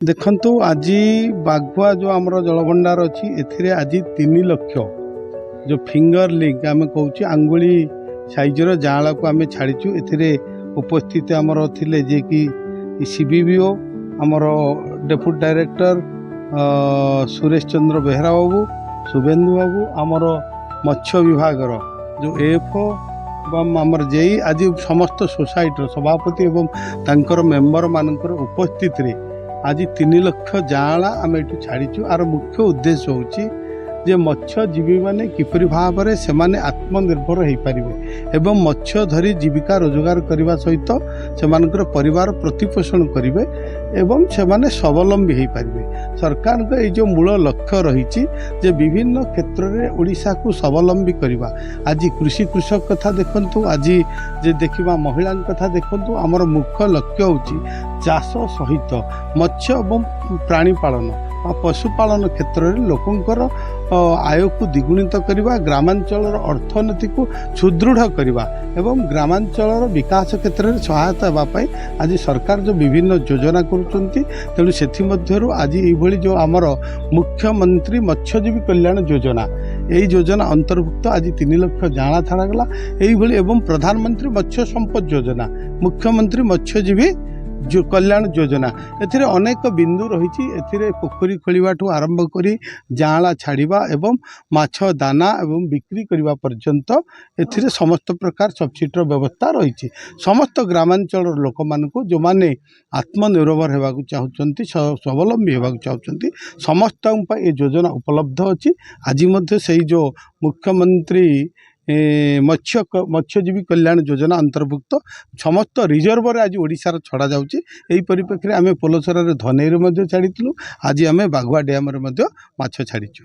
ଦେଖନ୍ତୁ, ଆଜି ବାଘୁଆ ଯେଉଁ ଆମର ଜଳଭଣ୍ଡାର ଅଛି, ଏଥିରେ ଆଜି 3 ଲକ୍ଷ ଯେଉଁ ଫିଙ୍ଗର ଲିଙ୍ଗ ଆମେ କହୁଛୁ, ଆଙ୍ଗୁଳି ସାଇଜର ଯାଆଁଳାକୁ ଆମେ ଛାଡ଼ିଛୁ। ଏଥିରେ ଉପସ୍ଥିତ ଆମର ଥିଲେ ଯିଏକି ସିବିବିଓ, ଆମର ଡେପୁଟି ଡାଇରେକ୍ଟର ସୁରେଶ ଚନ୍ଦ୍ର ବେହେରା ବାବୁ, ଶୁଭେନ୍ଦୁ ବାବୁ, ଆମର ମତ୍ସ୍ୟ ବିଭାଗର ଯେଉଁ ଏଫ୍ ଏବଂ ଆମର ଜେଇ, ଆଜି ସମସ୍ତ ସୋସାଇଟିର ସଭାପତି ଏବଂ ତାଙ୍କର ମେମ୍ବରମାନଙ୍କର ଉପସ୍ଥିତିରେ ଆଜି 3 ଲକ୍ଷ ଯାଆଁଳା ଆମେ ଏଠୁ ଛାଡ଼ିଛୁ। ଆର ମୁଖ୍ୟ ଉଦ୍ଦେଶ୍ୟ ହେଉଛି ଯେ ମତ୍ସ୍ୟଜୀବୀମାନେ କିପରି ଭାବରେ ସେମାନେ ଆତ୍ମନିର୍ଭର ହୋଇପାରିବେ ଏବଂ ମତ୍ସ୍ୟ ଧରି ଜୀବିକା ରୋଜଗାର କରିବା ସହିତ ସେମାନଙ୍କର ପରିବାର ପ୍ରତିପୋଷଣ କରିବେ ଏବଂ ସେମାନେ ସ୍ୱାବଲମ୍ବୀ ହୋଇପାରିବେ। ସରକାରଙ୍କ ଏଇ ଯେଉଁ ମୂଳ ଲକ୍ଷ୍ୟ ରହିଛି ଯେ ବିଭିନ୍ନ କ୍ଷେତ୍ରରେ ଓଡ଼ିଶାକୁ ସ୍ୱାବଲମ୍ବୀ କରିବା, ଆଜି କୃଷି କୃଷକ କଥା ଦେଖନ୍ତୁ, ଆଜି ଯେ ଦେଖିବା ମହିଳାଙ୍କ କଥା ଦେଖନ୍ତୁ, ଆମର ମୁଖ୍ୟ ଲକ୍ଷ୍ୟ ହେଉଛି ଚାଷ ସହିତ ମତ୍ସ୍ୟ ଏବଂ ପ୍ରାଣୀ ପାଳନ ବା ପଶୁପାଳନ କ୍ଷେତ୍ରରେ ଲୋକଙ୍କର ଆୟକୁ ଦ୍ୱିଗୁଣିତ କରିବା, ଗ୍ରାମାଞ୍ଚଳର ଅର୍ଥନୀତିକୁ ସୁଦୃଢ଼ କରିବା ଏବଂ ଗ୍ରାମାଞ୍ଚଳର ବିକାଶ କ୍ଷେତ୍ରରେ ସହାୟତା ହେବା ପାଇଁ ଆଜି ସରକାର ଯେଉଁ ବିଭିନ୍ନ ଯୋଜନା କରୁଛନ୍ତି। ତେଣୁ ସେଥିମଧ୍ୟରୁ ଆଜି ଏଇଭଳି ଯେଉଁ ଆମର ମୁଖ୍ୟମନ୍ତ୍ରୀ ମତ୍ସ୍ୟଜୀବୀ କଲ୍ୟାଣ ଯୋଜନା, ଏଇ ଯୋଜନା ଅନ୍ତର୍ଭୁକ୍ତ ଆଜି 3 ଲକ୍ଷ ଯାଆଁଳା ଛଡ଼ାଗଲା ଏଇଭଳି ଏବଂ ପ୍ରଧାନମନ୍ତ୍ରୀ ମତ୍ସ୍ୟ ସମ୍ପଦ ଯୋଜନା, ମୁଖ୍ୟମନ୍ତ୍ରୀ ମତ୍ସ୍ୟଜୀବୀ କଲ୍ୟାଣ ଯୋଜନା, ଏଥିରେ ଅନେକ ବିନ୍ଦୁ ରହିଛି। ଏଥିରେ ପୋଖରୀ ଖୋଳିବାଠୁ ଆରମ୍ଭ କରି ଯାଆଁଳା ଛାଡ଼ିବା ଏବଂ ମାଛ ଦାନା ଏବଂ ବିକ୍ରି କରିବା ପର୍ଯ୍ୟନ୍ତ ଏଥିରେ ସମସ୍ତ ପ୍ରକାର ସବସିଡ଼ିର ବ୍ୟବସ୍ଥା ରହିଛି। ସମସ୍ତ ଗ୍ରାମାଞ୍ଚଳର ଲୋକମାନଙ୍କୁ, ଯେଉଁମାନେ ଆତ୍ମନିର୍ଭର ହେବାକୁ ଚାହୁଁଛନ୍ତି, ସ୍ୱାବଲମ୍ବୀ ହେବାକୁ ଚାହୁଁଛନ୍ତି, ସମସ୍ତଙ୍କ ପାଇଁ ଏ ଯୋଜନା ଉପଲବ୍ଧ ଅଛି। ଆଜି ମଧ୍ୟ ସେଇ ଯେଉଁ ମୁଖ୍ୟମନ୍ତ୍ରୀ ମତ୍ସ୍ୟଜୀବୀ କଲ୍ୟାଣ ଯୋଜନା ଅନ୍ତର୍ଭୁକ୍ତ ସମସ୍ତ ରିଜର୍ଭରେ ଆଜି ଓଡ଼ିଶାର ଛଡ଼ାଯାଉଛି। ଏହି ପରିପ୍ରେକ୍ଷୀରେ ଆମେ ପୋଲସରାରେ ଧନେଇରେ ମଧ୍ୟ ଛାଡ଼ିଥିଲୁ, ଆଜି ଆମେ ବାଘୁଆ ଡ୍ୟାମରେ ମଧ୍ୟ ମାଛ ଛାଡ଼ିଛୁ।